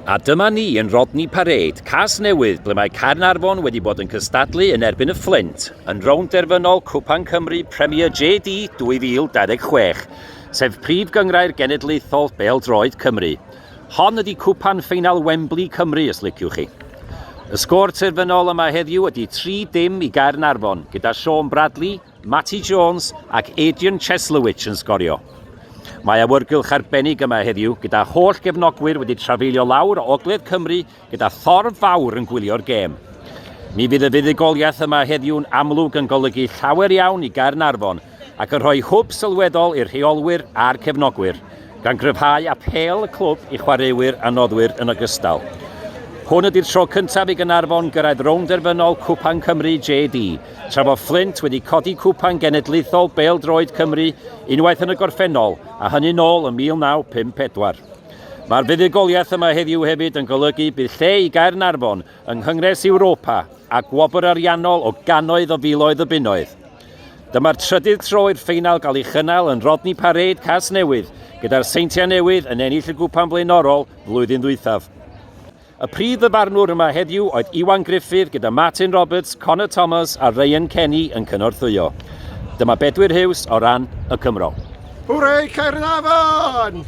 A dyma ni yn Rodney Parade, Casnewydd, ble mae Caernarfon wedi bod yn cystadlu yn erbyn y Fflint yn rownd derfynol Cwpan Cymru Premier JD 2026, sef prif gynghrair genedlaethol bêl-droed Cymru. Hon ydy cwpan ffeinal Wembley Cymru, os liciwch chi. Y sgôr terfynol yma heddiw ydy 3-dim i Gaernarfon, gyda Sean Bradley, Matty Jones ac Adrian Cieslewicz yn sgorio. Mae awyrgylch arbennig yma heddiw, gyda holl gefnogwyr wedi trafeilio lawr o Ogledd Cymru gyda thorf fawr yn gwylio'r gêm. Mi fydd y fuddugoliaeth yma heddiw'n amlwg yn golygu llawer iawn i Gaernarfon ac yn rhoi hwb sylweddol i'r rheolwyr a'r cefnogwyr, gan gryfhau apêl y clwb i chwaraewyr a noddwyr yn ogystal. Hwn ydy'r tro cyntaf i Gaernarfon gyrraedd rownd derfynol Cwpan Cymru JD, tra fo Fflint wedi codi Cwpan Genedlaethol Bêl-droed Cymru unwaith yn y gorffennol, a hynny nôl ym 1954. Mae'r fuddugoliaeth yma heddiw hefyd yn golygu bydd lle i Gaernarfon yng Nghyngres Europa a gwobr ariannol o gannoedd o filoedd o bunnoedd. Dyma'r trydydd tro i'r ffeinal gael ei chynnal yn Rodney Parade, Casnewydd, gyda'r Seintiau Newydd yn ennill y gwpan flaenorol flwyddyn ddwythaf. Y prif ddyfarnwr yma heddiw oedd Iwan Gruffydd gyda Martin Roberts, Connor Thomas a Ryan Kenny yn cynorthwyo. Dyma Bedwyr Hughes o ran y Cymro. Hwrê Caernarfon!